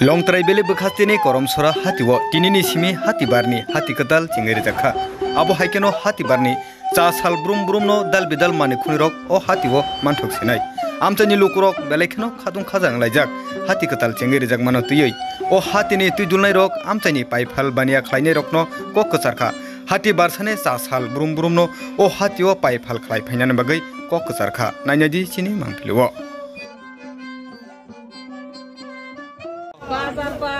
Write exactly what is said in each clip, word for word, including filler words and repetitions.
Longtrai bele bwkhasteni Koromsora hatio tinini simi hati barni hati kwtal chengwi rijak kha. Abo hai kheno hati barni cha sal brum brumno dal bidal manwi khunirok o hatio manthok sinai. Amchaini lukurok belai kheno khadung khaja wnglaijak hati kwtal chengwi rijak mano twiwi. O hatini twi dulnairok amchaini paiphal baniya khlainairokno kok kwchar kha. Hati barsani cha sal brum brumno o hatio paiphal khlai phainani bagwi kok kwchar kha. Nainai di chini mangpilio. Bazar ba,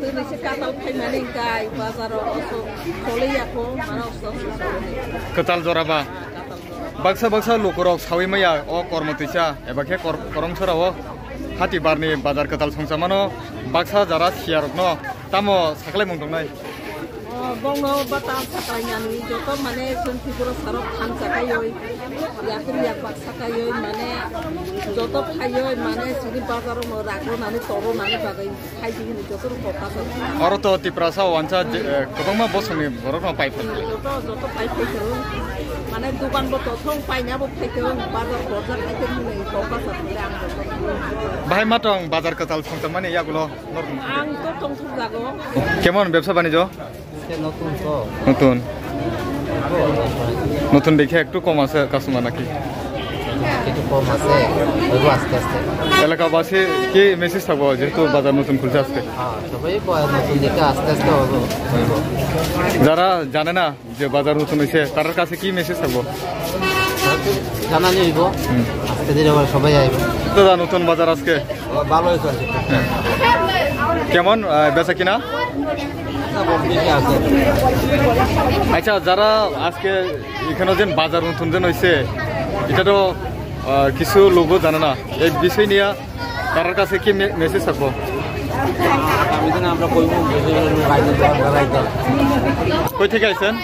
tini se katal phaimani kai, bazar o oso, kole ya ko, mara oso, oso, oso. Kwtal jora ba. Baksa baksa lukurok sawi maya o kormo twisa, eba khe kor-, koromsora o hati barni bazar kwtal songcha mano, baksa jara siyarokno tamo saklai mung tongnai. O, bongno bata saklainani joto mane chwng Tripura sarok thansa kaioi, yakur yakbak sakaioi mane joto phaioi mane chini bazaro no rago nani toro nani bagwi khaidi hini joto rok kok kasar. Oro to Tiprasa wansa je, eh, kwbangma bosongni borokno pai phai. Joto, joto pai phai thung. Mane dukan bo to thung, paina bo phai thung, bazar borjak khai thung hini kok kasar le ang joto. Bahai ma tong bazar kwtal songcha mani yagulo. Ang to tongthok jago. Kemon bebsa banijyo? Notun to. Notun. Notun dekhe ektu kom ase customer naki? Ektu kom ase, hoibo aste aste. এলাকাবাসী কি মেসেজ থাকবো যেহেতু বাজার নতুন খুলছে আজকে? হ্যাঁ, সবাই প-, নতুন দেখে আস্তে আস্তে হবো, হইবো। যারা জানে না যে বাজার নতুন হয়েছে, তার কাছে কি মেসেজ থাকবো? জানানি হইবো। হুম। আস্তে ধীরে আবার সবাই আইবো। দাদা, নতুন বাজার আজকে? ও, ভালোই চলছে। হ্যাঁ। কেমন, আহ, বেচা কিনা? বেচা কম বেশি আছে। আচ্ছা, যারা আজকে এখানে যে বাজার নতুন যে হয়েছে, এটা তো, আহ, কিছু লোকও জানে না। এই বিষয় নিয়ে তারার কাছে কি মে-, মেসেজ থাকবো? আগামী দিনে আমরা কইবো, বেশি করে লোক আইতে পারবে, আইতে। কই থেকে আইছেন?